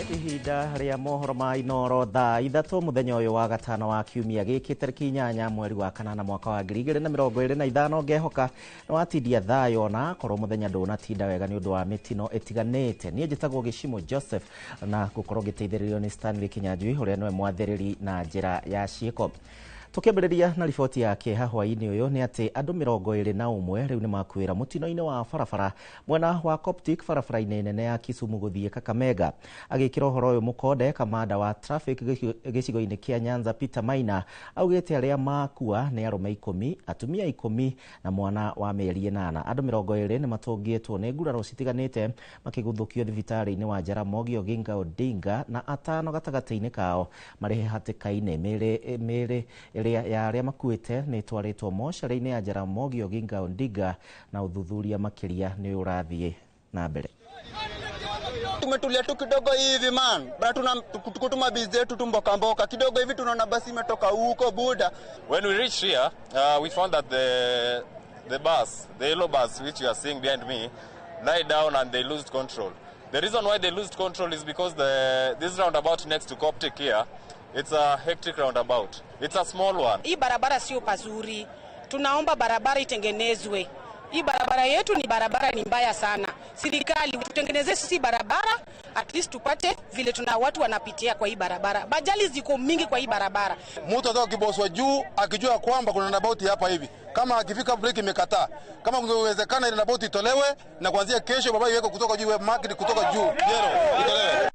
Ihinda rĩa mohoro ma Inoro thaa 3 mũthenya ũyũ wa gatano wa kiumia gĩkĩ tarĩki 8 mweri wa kanana mwaka wa 2025. Ngehoka nĩ watindia thayũ ona akorwo mũthenya ndũnatinda wega nĩ ũndũ wa mĩtino ĩtiganĩte. Niĩ njĩtagwo Gĩcimo Joseph na gũkorwo ngĩteithĩrĩrio nĩ Stanley Kinyanjui ũrĩa nĩwe mwathĩrĩri na njĩra ya ciĩko. Tukiambĩrĩria na riboti ya kĩeha hwaĩ-inĩ ũyũ nĩ atĩ andũ 21 rĩu nĩ makuĩra mũtino-inĩ wa barabara mwena wa Coptic barabara-inĩ nene ya Kisumu gũthiĩ Kakamega. Agĩkĩra ũhoro ũyũ mũkonde, kamanda wa traffic gĩcigo-inĩ kĩa Nyanza Peter Maina augĩte arĩa makua nĩ arũme 10, atumia 10 na mwana wa mĩeri 8. Andũ 20 nĩ matũngĩtwo nĩ nguraro citiganĩte makĩguthũkio thibitarĩ-inĩ wa Jaramogi Oginga Odinga na 5 gatagatĩ-inĩ kao marĩ hatĩka-inĩ. Mĩĩrĩ ĩrĩa ya arĩa makuĩte nĩ ĩtwarĩtwo mocarĩ-inĩ ya Jaramogi Oginga Odinga na ũthuthuria makĩria nĩ ũrathiĩ na mbere. Tumetulia tu kidogo hivi man, bado tuna tukutuma biz yetu tu mboka mboka kidogo hivi, tunaona basi imetoka huko buda. When we reached here, we found that the bus, the yellow bus which you are seeing behind me, lie down and they lost control. The reason why they lost control is because this roundabout next to Coptic here, it's a hectic roundabout. It's a small one. Hii barabara sio pazuri. Tunaomba barabara itengenezwe. Hii barabara yetu ni barabara ni mbaya sana. Serikali tutengeneze sisi barabara, at least tupate vile tuna watu wanapitia kwa hii barabara. Bajali ziko mingi kwa hii barabara. Mtu atoka kiboswa juu akijua kwamba kuna roundabout hapa hivi. Kama akifika break imekataa. Kama kungewezekana ile roundabout itolewe na kuanzia kesho baba iweke kutoka juu, market kutoka juu. Yero itolewe.